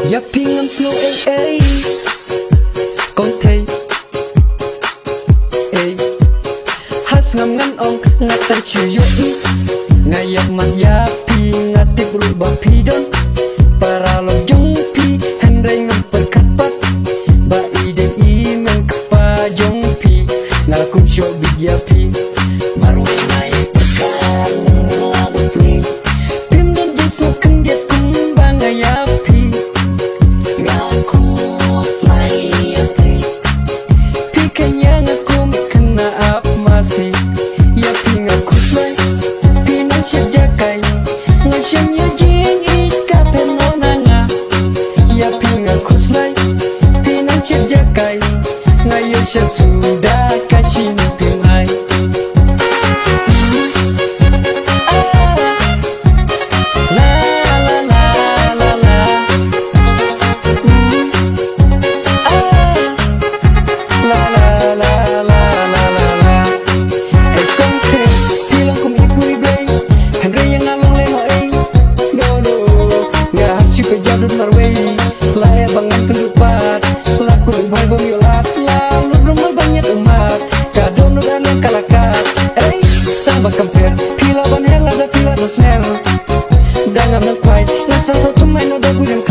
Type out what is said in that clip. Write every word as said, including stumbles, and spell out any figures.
Ïa phi ngam sngew ei ei. Kong thei. Ei. Ha sngam ngan ong nga tang shu ïohi. Nga ïap mat ïa phi, nga tip ruh ba phi don para lok jong phi, hynrei ngam pyrkhat pat ba i dei i mei kpa jong phi. Nga la kum shuh bit ïa phi. Marwei nga ïa pyrkhat nga la dei phi. Phim don jingstad khyndiat kumba nga ïa phi. Nga khuslai ïa phi. Phi kynja nga kum khynnah ap masi. Ïa phi nga khuslai. Phi nang shit jaka. Nga shem ïa jingïeit ka pynlong na nga. Ïa phi nga khuslai. Phi nang shit jaka. Nga ïoh sha suda ka jingpynai. Ei kong thei, phi long kum i pui bei. Hynrei ïa nga long lehnohei. No no, nga hap shu pynjah dud marwei. La eh ba ngan kynduh pat. La kut u bhai bym ïoh lad. La lut ruh mar ba ñiat u mat. Ka don u da leng ka la kat. Ei, tang ba kam pher. Phi la ban heh lada phi la don sner. Da ngam nang khwai. Nga sa sa tum mai no da guiram